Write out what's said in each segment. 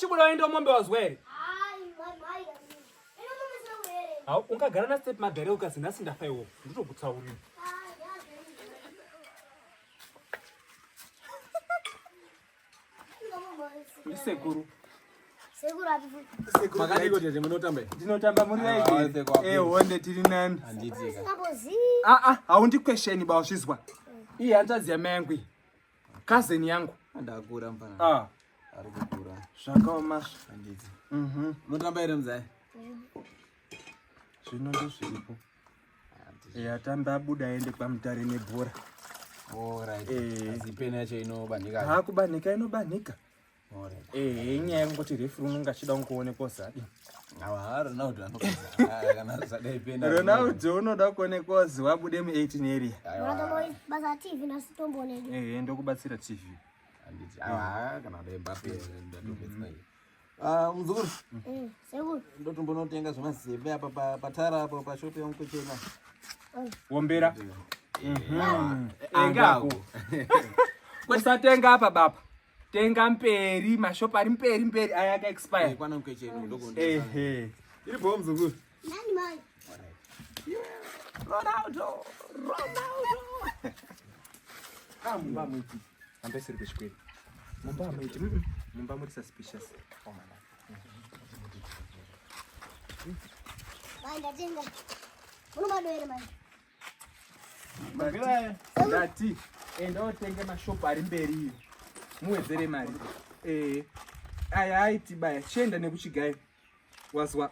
Chibuda uende mombe wazwa here? Ungagara na step mother ukazi nhasi ndafa iwo. Nditokutsaurira. Ndisekuru. Sekuru api futi? Makadiko tete munotamba? Ndinotamba muri right. Eh, honde tiri nani? Handiti ka. Ah ah, haundi question ba usvizwa. Iyi hanzvadzi yamai yangu iyi. Cousin yangu. Ndakura mfana. Ah. Ari kukura. Zvakaoma. Handiti. Munotamba here mzaya? Zvino ndozviripo. Yatamba abuda aende kwaMutare nebhora. Alright. Eh. Asi peni yacho inobanhika. Haa kubanhika inobanhika. Alright. Eh, inyaya yekungoti referee unonge achida kungoonekwa zadi. Awa Ronaldo anopedza. Ah, kana zvadai peni. Ronaldo unoda kuonekwa zi wabude mu 18 area. Aiwa. Basa TV nasitombooneki. Eh, ndokubatsira TV. Handiti. Awa kana dai Mbappe ndatopedza. Ah, muzukuru. Eh, sekuru. Ndotombonotenga zvemazembe apa patara apo pashopu yangu kuchena. Wombera. Engako. Usatenga apa baba. Tenga mberi, mashopu ari mberi mberi aya aka expire. Kwana mkwechena ndokundi. Ehe. Iri bho muzukuru. Nani mai? Ronaldo, Ronaldo. Ah, mumba muiti. Ambeseri kuchikwere. Mumba muiti. Mumba muri suspicious. Oh my God. Mai ndatenga. Muno here mai? Ndati enda utenge mashopu ari mberi iyo. Muwedzere mari. Eh. Aya aiti baya chienda nekuchigayo. Wazwa.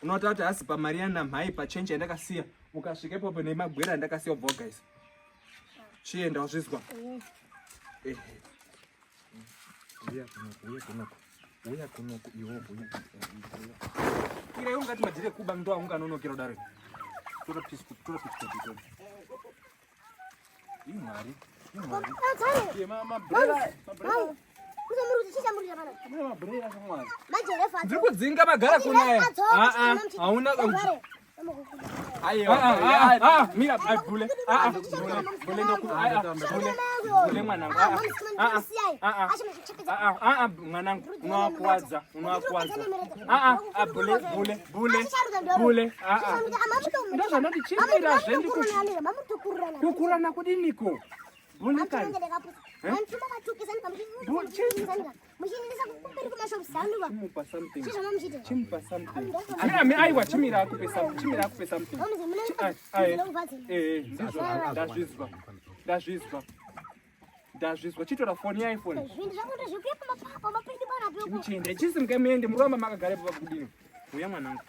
Unoita kuti hasi pamari yanamhai pachenji yandakasiya ukasvika ipapo nemagwera andakasiya ubva wagaisa. Chienda wazvizwa. Ehe. Uya kunoku, uya kunoku. Uya kunoku iwe uya. Uya. Ira ungati madhire kuba ndo aunganonokera kudaro. Tora piece, tora piece tora. Imari, imari. Mai. Ndiri kudzinga magara kunaya. Ah ah, hauna Ah, ah, ah, mira, ai bule. Ah ah, bule, bule ndoku. Ah ah, bule. Bule mwanangu. Ah ah. Ah ah. Ah ah, ah mwanangu, unowakuwadza, unowakuwadza. Ah ah, ah bule, bule, bule. Bule. Ah ah. Ndozvanoti chimira zve Kukurana kudiniko? Bule kani. Chimupa something. Chimupa something. Mira, mi aiwa chimira akupe something. Chimira akupe something. Eh, ndizvo ndazvizwa. Ndazvizwa. Ndazvizwa. Chitora foni ya iPhone. Zvinhu zvako ndozvikuya pamapedu panapo. Chimuchende. Chisimuke muende muramba makagara ipapo kudini. Uya mwanangu.